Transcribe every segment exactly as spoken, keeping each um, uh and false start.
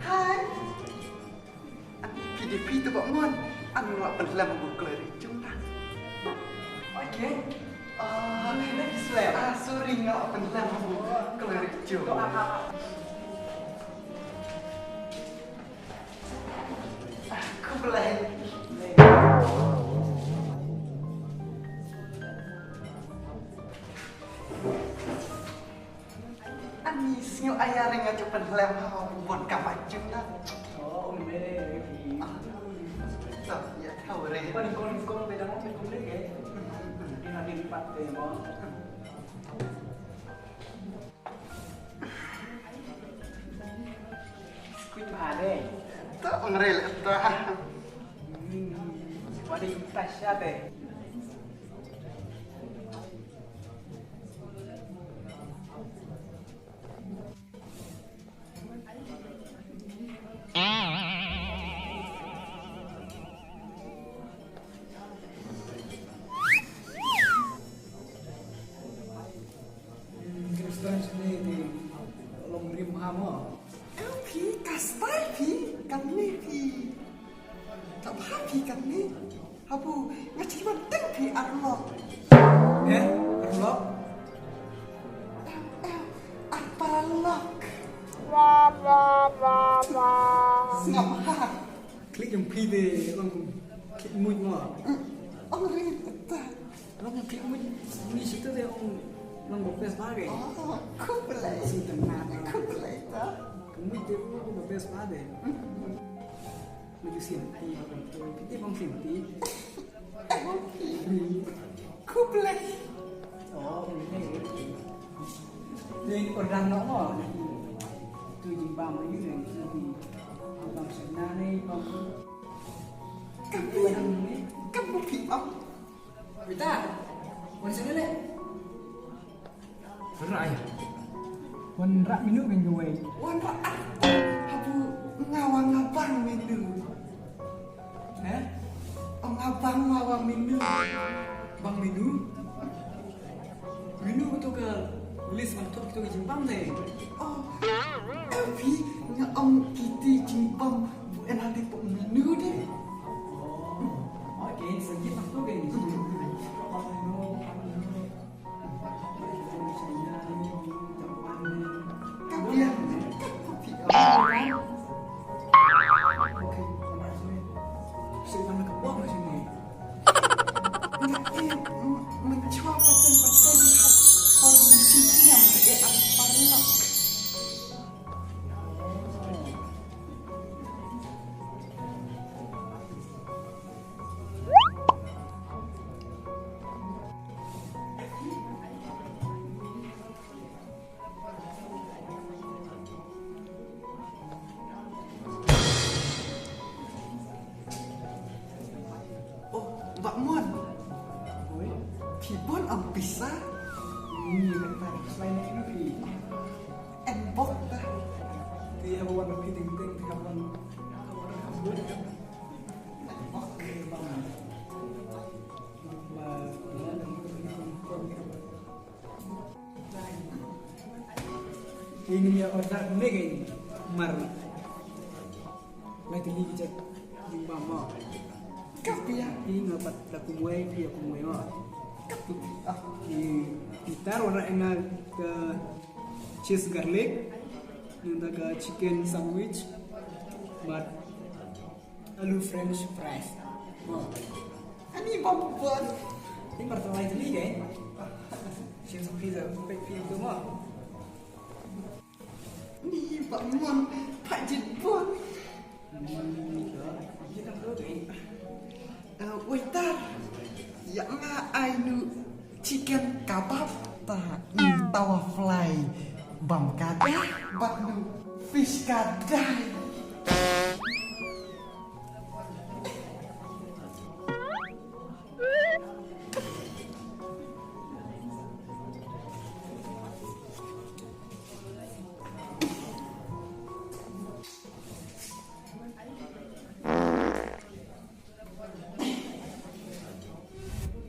Hai. Phi dei phi to Bah Mon. Nga la pynlem ha u kloi ri jong nga. Okay. Ah, sorry, nga la pynlem ha u kloi ri jong nga. Khublei. Ani sngew ïa ring nga ju pynlem ha u bon ka ba jum na. Oh, um le. Ah. So, ïa thaw re. Pyn kong kong be dang pyn kong le ke. Ina din pat te mo. Squid bha de. To ong re le to. Wadi tasha de. Kristan sini di lom rim hama. Phi, ka style phi, kane phi. Ka bha phi kane. Habu, nga chi ban teng phi arlok. Eh, arlok? Em, em, arparalok. Ngam ha. Klik jong phi de, long klik muj mo. Ong ri ta. Long klik muj, ni situ de ong long best ba ge. Oh, khublei. Sing tengah. Khublei ta. Muj de long best ba de. Maju sini, ti bang tu, ti bang sini, ti. Khublei. Oh, ini. Ini order no, oh. Tu jingbam lagi ni, tu di. Bang sana ni, bang. Kamu, kamu pi bang. Rita, wan sini le. Rah ïa. Wan rah menu kan jong wei. Wan rah ah. Habu nga wan nga bang menu. Eh? Oh, nga bang nga wan menu. Bang menu? Menu tu ka list man tu tu jingbam ne. Oh. Tapi nga ong kiti jingbam bu en hati pok menu de. Oh. Okay, so kita tu kan. Oh, Bah Mon. Oi, phi bun am pisa? Ni, kan pa, selain itu phi. En bok dah. Phi haba wan phi ting ting, phi haba wan. En bok. Ini ya order mega ini. Mar. Lai tini kita jumpa mo. Kapi ya? Ini nga pat da kumwei, pia kumwei mo. Kapi. Ah, ini bitar warna enal ke cheese garlic. Nang da ka chicken sandwich bad alu french fries. Ani bom bom. Ni bar tawai tuli ke? Shin sa pizza, pek pizza tu mo. Ni ba mon, pa jit bon. Waiter, ïa nga ai nu chicken kabab ta, tawa fry bam ka da bad nu fish ka dai.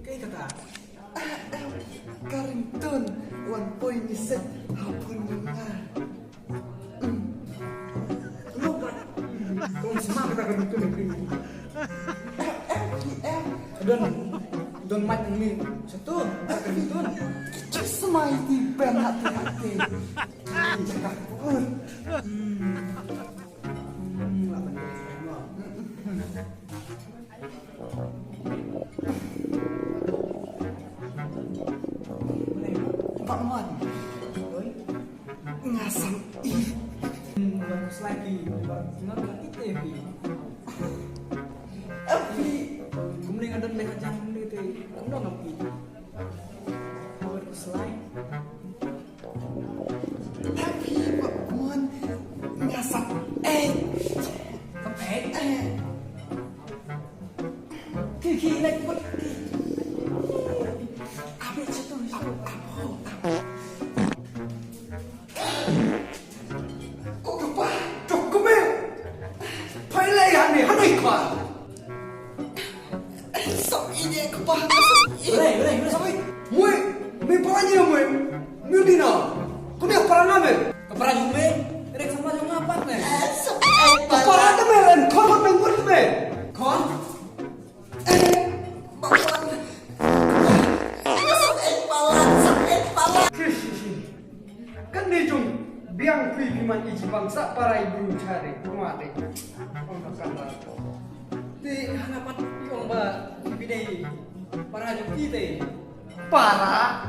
Kai kata. Ka ringtone wan poi message ha phone nga. Kong sma kata ka ringtone. Don don mat ni satu ka ringtone. Sma iti ben hati hati. Cakap. Pak Mat. Nga sam i. Bagus lagi. Bagus lagi, Evi. Evi. Kumne nga don leh jam ni te. Kumno ngam i. Bagus lagi. Tapi bak mon nga sap eh. Sap eh. Ki ki nek bak ki. Abi satu satu. Ko kpa, tok kme. Pai lai hani hani kwa. Sap ini kpa. Lai lai lai. Sap ini. Mui, mui pala ni mui. Mui dina. Kuni para na me. Para ni me. Rek sama jong apa me? Para na me len kon me ngut me. Kon. Shi, shi, shi. Kan ne jong biang kui pi man iji bang sa parai bru chare kumate. Ong ka kan ba. Te hana pat yong ba pi dei para jong ki te. Para.